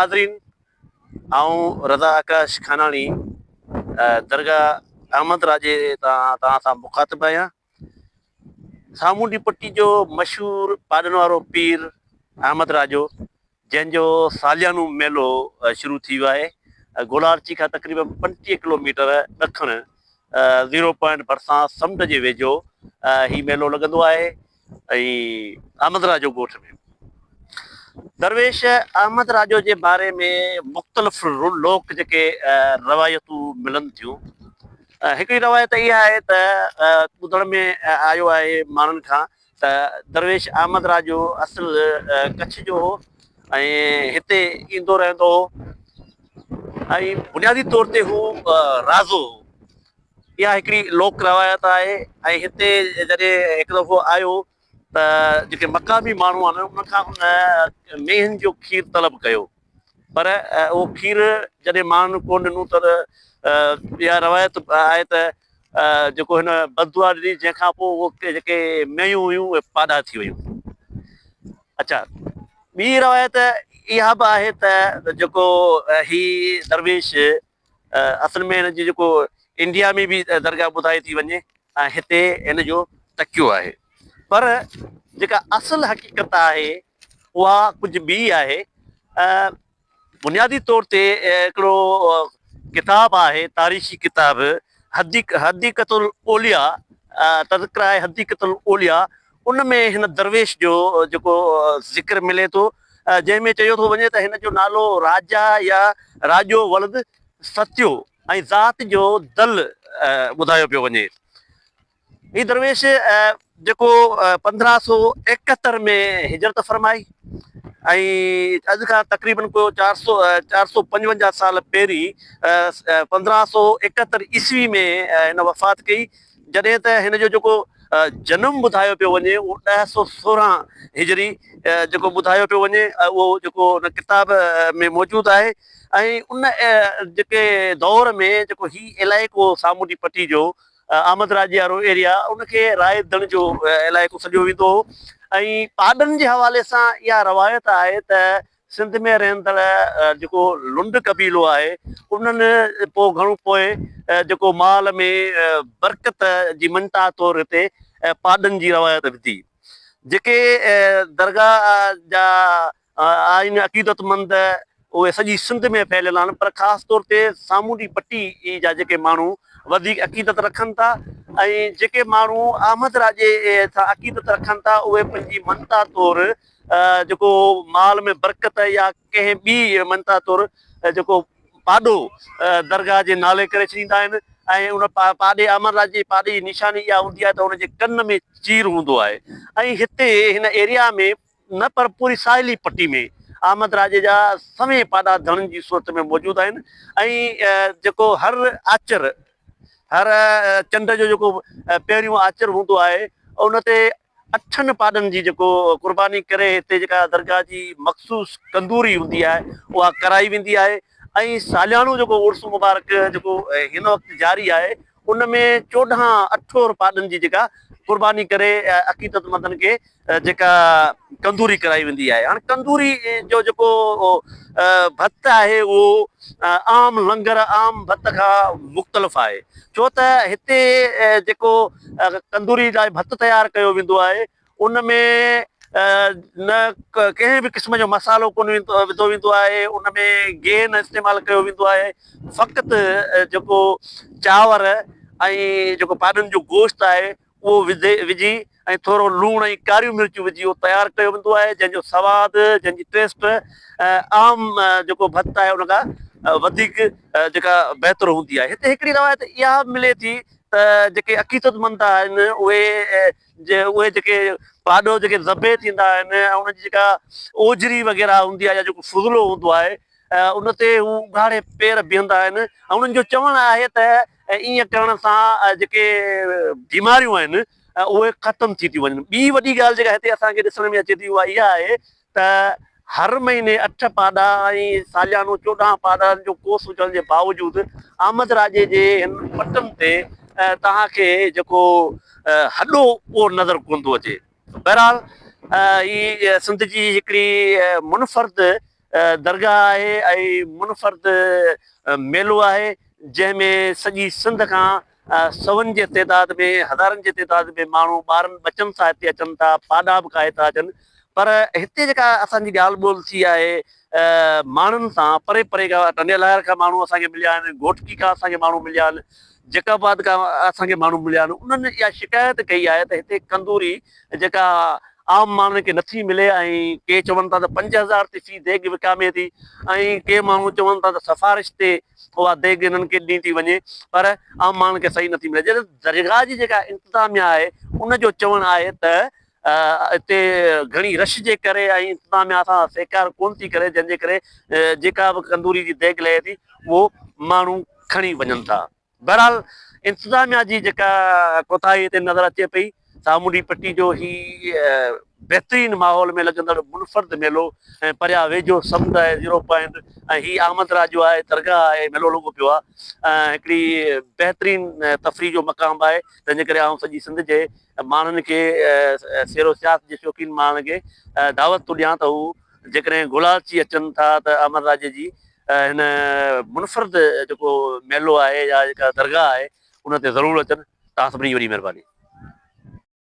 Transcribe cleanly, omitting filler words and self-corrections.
ناظرين آئون رضا آڪاش خاناڻي درگاهه احمد راڄي تان توهان سان مخاطب آهيان. سامونڊي پٽي جو مشهور پاڏن وارو پير احمد راڄو جنهن جو ساليانو ميلو شروع ٿي ويو آهي. گولاڙچي کان تقريبن 35 ڪلوميٽر ڏکڻ زيرو پوائنٽ ڀرسان سمنڊ جي ويجهو هي ميلو لڳندو آهي ۽ احمد راڄو ڳوٺ ۾ درويش احمد راڄو جي باري ۾ مختلف لوڪ جيڪي روايتون ملن ٿيون. هڪڙي روايت اها آهي ته ٻڌڻ ۾ آيو آهي ماڻهن کان ته درويش احمد راڄو اصل ڪڇ جو هو ۽ هتي ايندو رهندو هو ۽ بنيادي طور تي هو رازو هو. اها هڪڙي لوڪ روايت آهي ۽ هتي جڏهن هڪ دفعو آيو ته جيڪي مقامي ماڻهو آهن انهن کان هن مينهن جو کير طلب ڪيو پر اهو کير جڏهن ماڻهن ڪونه ڏنو ته اها روايت آهي ته جيڪو هن بددعا ڏني جنهن کان پوء اهو جيڪي مينهيون هيون اهي پاڏا ٿي ويون. اڇا ٻي روايت اها به آهي ته جيڪو هي درويش اصل ۾ هن جي جيڪو انڊيا ۾ به درگاهه ٻڌائي ٿي وڃي ۽ هتي هن جو تڪيو آهي پر جيڪا اصل حقيقت آهي اها ڪجهه ٻي آهي. بنيادي طور تي هڪڙو ڪتاب آهي تاريخي ڪتاب حديقة الاولياء تذڪره حديقة الاولياء ان ۾ هن درويش جو جيڪو ذڪر ملي ٿو جنهن ۾ چيو ٿو وڃي ته هن جو نالو راجا يا راڄو ولد ستيو ۽ ذات جو دل ٻڌايو پيو وڃي. هي درويش جيڪو 1571 ۾ هجرت فرمائي ۽ اڄ کان تقريبن ڪو 455 سال پهرين 1571 عيسوي ۾ هن وفات ڪئي جڏهن ته هن جو جيڪو جنم ٻڌايو پيو وڃي اهو 1016 هجري جيڪو ٻڌايو پيو وڃي اهو جيڪو هن ڪتاب ۾ موجود آهي ۽ ان جيڪي دور ۾ جيڪو هي علائقو سامونڊي پٽي جو آمد راڄ وارو ايريا ان کي راء دڻ جو علائقو سڏيو ويندو هو ۽ پاڏن جي حوالي سان اها روايت آهي ته سنڌ ۾ رهندڙ جيڪو لنڊ قبيلو آهي انهن پوء گهڻو پوء جيڪو مال ۾ برڪت جي مڃتا طور هتي پاڏن جي روايت وڌي جيڪي درگاهه جا آهن عقيدتمند اهي سڄي سنڌ ۾ ڦهليل آهن پر خاص طور تي سامونڊي پٽي جا جيڪي ماڻهو وڌيڪ عقيدت رکن ٿا ۽ جيڪي ماڻهو احمد راڄي سان عقيدت رکن ٿا اهي پنهنجي مڃتا طور جيڪو مال ۾ برڪت يا ڪنهن ٻي مڃتا طور جيڪو پاڏو درگاهه جي نالي ڪري ڇڏيندا آهن ۽ ان پاڏي احمد راڄي جي پاڏي جي نشاني اها هوندي آهي ته ان جي ڪن ۾ چير هوندو آهي ۽ هتي هن ايريا ۾ نه پر پوري ساحلي پٽي ۾ احمد راڄي جا سوين پاڏا ڌڻن جي صورت ۾ موجود آهن ۽ جيڪو هر آچر هر چنڊ جو جيڪو پهريون آچر هوندو آهي ان تي اٺن پاڏن جي جيڪو قرباني ڪري هتي جيڪا درگاهه جي مخصوص ڪندوري هوندي آهي اها ڪرائي ويندي آهي ۽ ساليانو جيڪو عرس مبارڪ جيڪو هن وقت جاري آهي ان ۾ 14 اٺور پاڏن جي جيڪا قرباني ڪري عقيدتمندن کي جيڪا ڪندوري ڪرائي ويندي آهي. هاڻي ڪندوري جو جيڪو ڀت آهي اهو عام لنگر عام ڀت کان مختلف آهي ڇو ته هتي جيڪو ڪندوري لاء ڀت تيار ڪيو ويندو آهي ان ۾ نه ڪنهن به قسم جو مصالحو ڪونه وڌو ويندو آهي ان ۾ گيهه نه استعمال ڪيو ويندو آهي فقط جيڪو چانور ۽ جيڪو پاڏن جو گوشت آهي اهو وجهي ۽ ٿورو لوڻ ۽ ڪاريون مرچون وجهي اهو تيار ڪيو ويندو آهي جنهن جو سواد جنهن جي ٽيسٽ عام جيڪو ڀت آهي ان کان وڌيڪ جيڪا بهتر هوندي آهي. هتي هڪڙي روايت اها به ملي ٿي ته جيڪي عقيدتمند آهن اهي اهي جيڪي پاڏو جيڪي ذبح ٿيندا آهن ۽ ان جي جيڪا اوجري وغيره هوندي آهي يا جيڪو فضلو هوندو آهي ان تي هو اگهاڙي پير بيهندا آهن ۽ انهن جو چوڻ آهي ته ائين ڪرڻ سان جيڪي بيماريون آهن اهي ختم ٿي ٿيون وڃن. ٻي وڏي ڳالهه جيڪا هتي اسان کي ڏسڻ ۾ اچي ٿي اها اها آهي ته هر مهيني اٺ پاڏا ۽ ساليانو 14 پاڏن جو ڪوس هجڻ جي باوجود احمد راڄي جي هن پٽن تي توهان کي جيڪو هڏو اهو نظر ڪونه ٿو اچي. بهرحال هي سنڌ جي هڪڙي منفرد درگاهه آهي ۽ منفرد ميلو آهي جنهن ۾ سڄي سنڌ کان سون جي تعداد ۾ هزارن جي تعداد ۾ ماڻهو ٻارن ٻچن سان هتي اچن ٿا پاڏا به ڪاهي ٿا اچن پر هتي جيڪا اسان جي ڳالهه ٻولهه ٿي آهي ماڻهن سان پري پري کان ٽنڊي الهيار کان ماڻهو اسان کي مليا آهن گهوٽڪي کان اسان کي ماڻهو مليا آهن جيڪب آباد کان اسان کي ماڻهو مليا آهن انهن اها شڪايت ڪئي آهي ته هتي ڪندوري جيڪا عام ماڻهن کي نٿي ملي ۽ ڪي چون ٿا ته 5000 تي في ديڳ وڪامي ٿي ۽ ڪي ماڻهو چون ٿا ته سفارش تي اها ديڳ انهن کي ڏني ٿي وڃي پر عام ماڻهن کي صحيح نٿي ملي جڏهن درگاهه جي جيڪا انتظاميا آهي ان جو چوڻ آهي ته اتي گهڻي رش جي ڪري ۽ انتظاميا سان سهڪار ڪونه ٿي ڪري جنهن جي ڪري جيڪا به ڪندوري جي ديڳ لهي ٿي اهو ماڻهو کڻي وڃن ٿا. بهرحال انتظاميا جي جيڪا ڪوتاهي هتي نظر اچي پئي، سامونڊي پٽي جو هي بهترين ماحول ۾ لڳندڙ منفرد ميلو ۽ پريا ويجهو سمنڊ آهي زيرو پوائنٽ ۽ هي آمد راڄو آهي درگاهه آهي ميلو لڳو پيو آهي ۽ هڪڙي بهترين تفريح جو مقام به آهي تنهن جي ڪري آئون سڄي سنڌ جي ماڻهن کي سير و سياحت جي شوقين ماڻهن کي دعوت ٿو ڏيان ته هو جيڪڏهن گولاچي اچن ٿا ته احمد راڄي جي هن منفرد جيڪو ميلو آهي يا جيڪا درگاهه آهي ان تي ضرور اچن. توهان سڀني جي وڏي مهرباني.